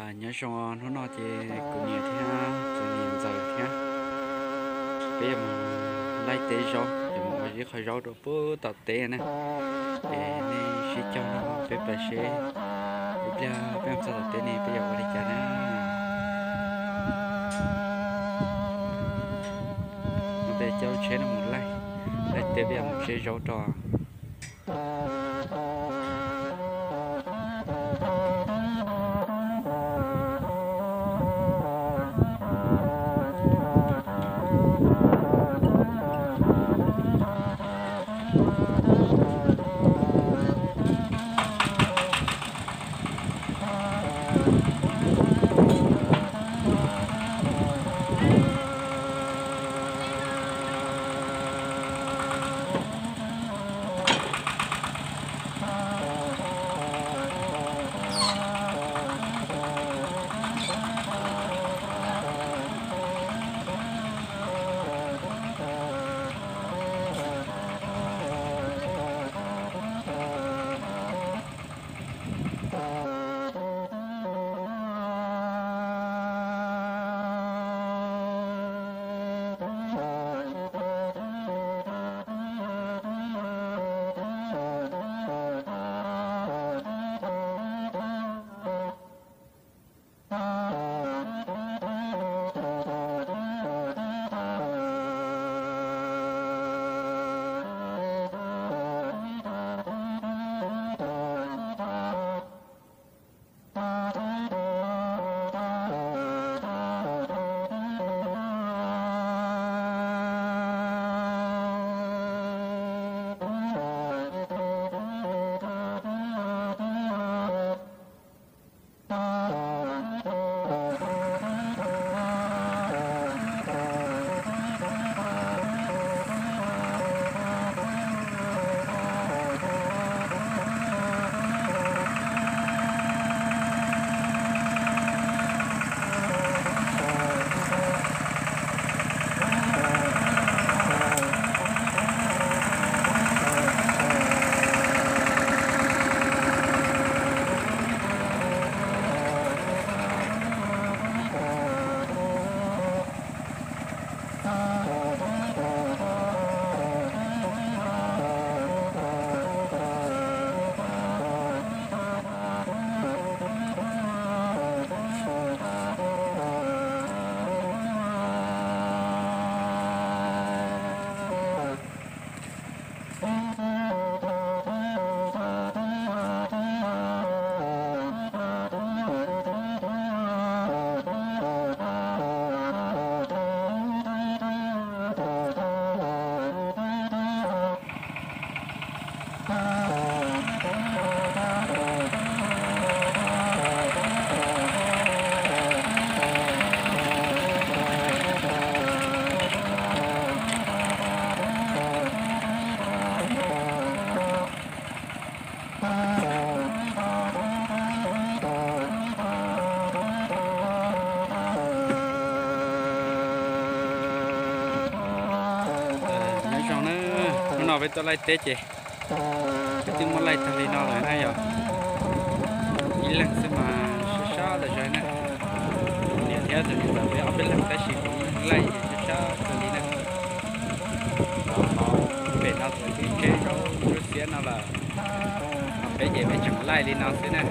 Nyob zoo, hnub no ces kuv niam thiab kuv niam ntxawm thiab peb yuav mus laij teb zaub, yuav mus ua ib qho zaub rau puag tom teb na. Ces nej sib cog nrog peb pais seb ib pliag peb mus txog tom teb ne peb yuav ua li cas na. Mus peb caij tsheb no mus laij, laij teb peb yuav mus tseb zaub rau. Nyob zoo na, hnub no peb tuaj laij teb ces peb twb muab laij tag li no lawm na yom. Ib leeg xwb mas sab sab lawm zog na. Niam thiab tus niam ntxawm peb ob peb leeg tab sis kuv laij ces sab sab kawg li na. Pem no txawm twb tseb zaub ntsuab xiab no lawm. Peb ces peb tseem laij li no xwb na.